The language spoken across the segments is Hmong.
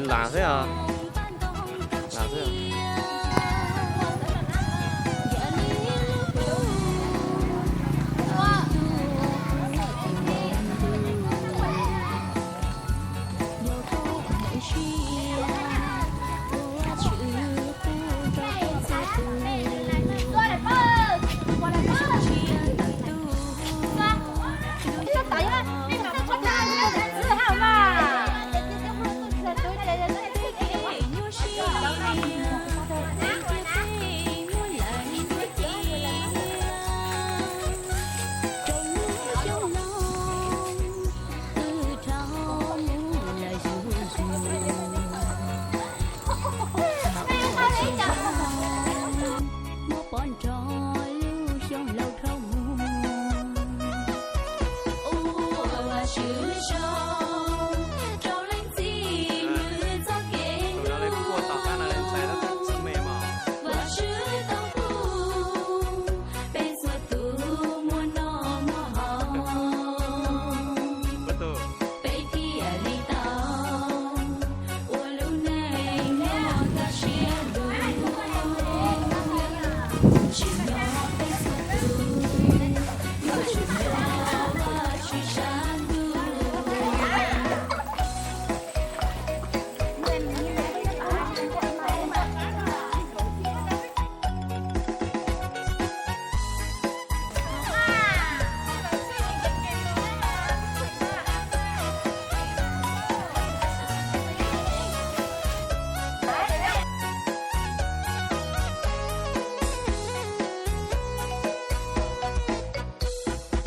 Lam xwb os. Lam xwb.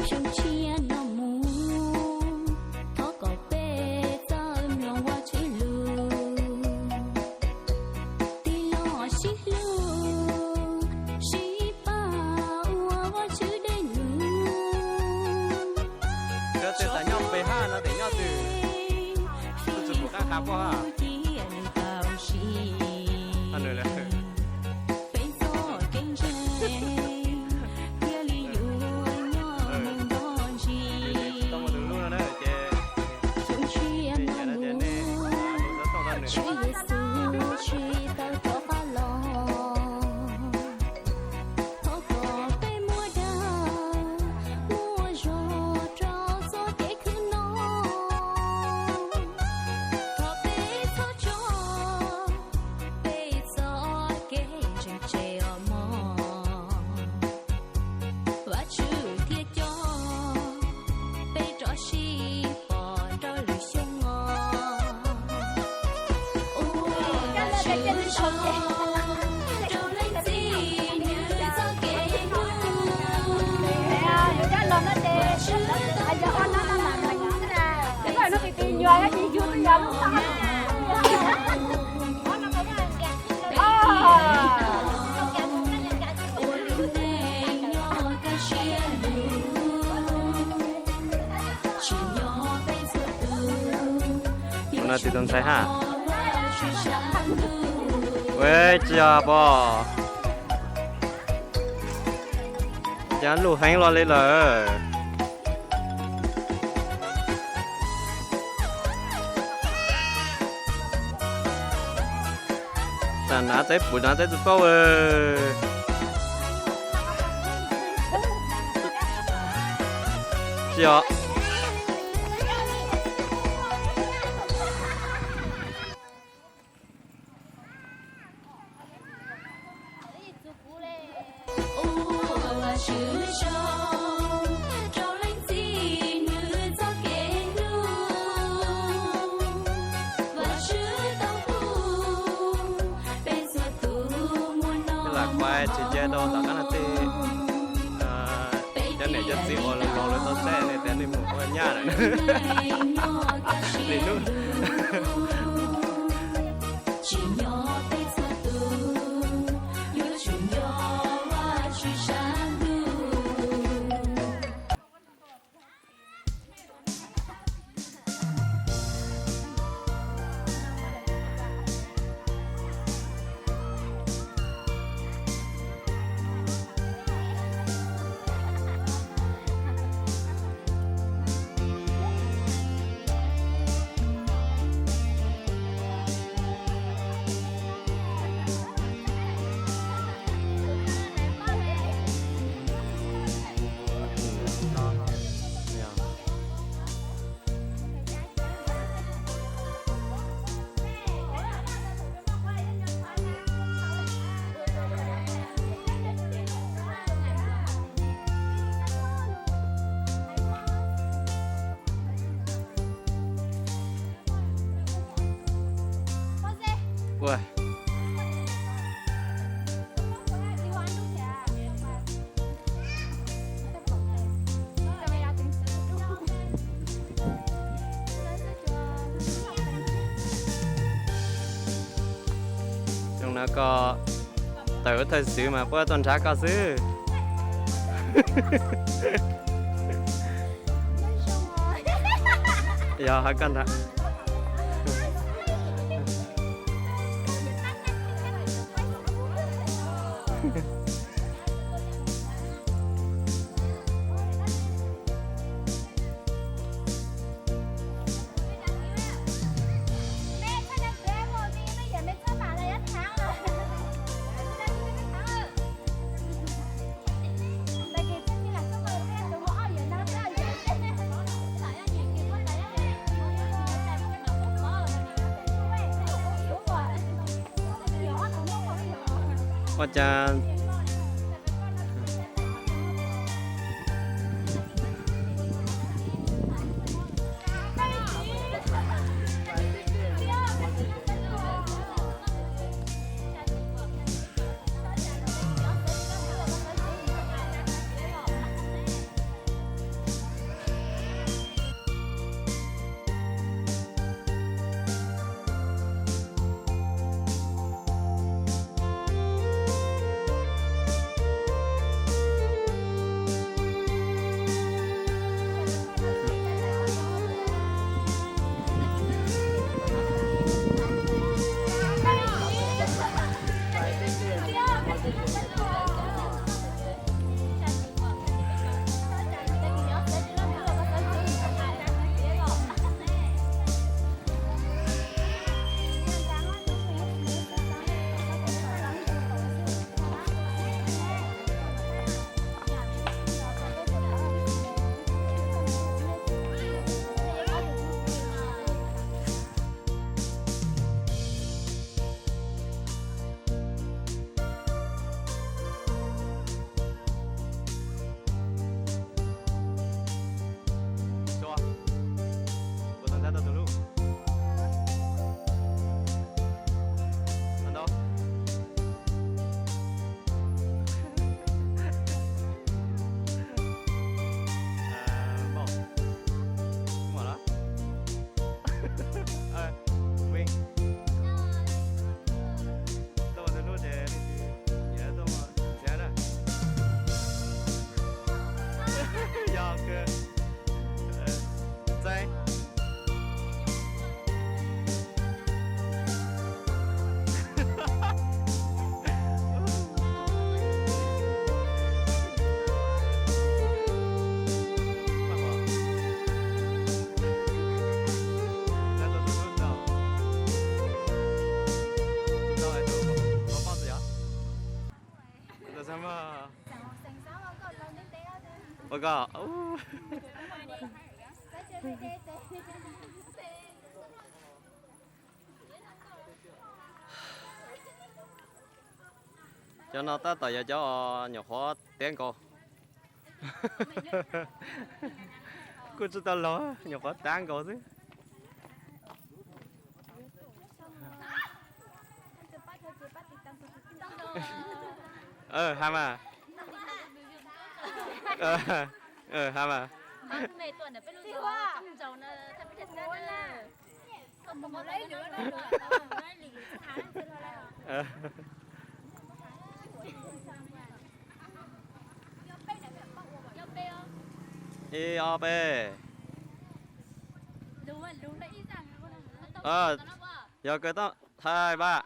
Xyoo tshiab no mus, thov kom peb txoj hmoo Vajtswv lus, tig los sib hlub, sib pab ua Vajtswv dej num. Cov tej tas nyob pem hab no tes nyob twg? Tus tsis pum qab qha poj hab. Tswv Yexus tsis tau rov qab los, thov kom peb muaj dag muaj zog rau txoj kev khwv no. Thov peb txhob tso peb txoj kev ntseeg tseg os mog. Vajtswv thiaj coj peb rov sib pom rau lwm xyoo os. Ua Vajtswv tsaug rau leej txiv nws txoj kev hlub. Vajtswv tau hlub peb txhua tus. Ua lub neej nyob kaj siab lug, tsim nyog peb txhua tus. Tus no tus tus ntxhais hab. Ua tsis yog pom. Cas luj heev los li lawm. Tam nav teb pum nav teb tsis paub. Tsis os. Lam Pais tsis nce rau tom qab no tej, cov niam cov txiv uas laus laus lawv tau saib nej tias nej mus ua nyab lawm. Li hnub Ua, zoo no koj tawm ua thawj xwv mas puab tuaj nrhav koj xwb. Yog hais koj ntag. Ua cas Ua koj. Cov no tab tom yog cov nyuam qhuav tiav nkaus. Kuj tsis tau laus, nyuam qhuav tiav nkaus xwb. Ơ, ha mas. Ơ, ha mas. Ib ob peb. Yog kawg tau thais npaj.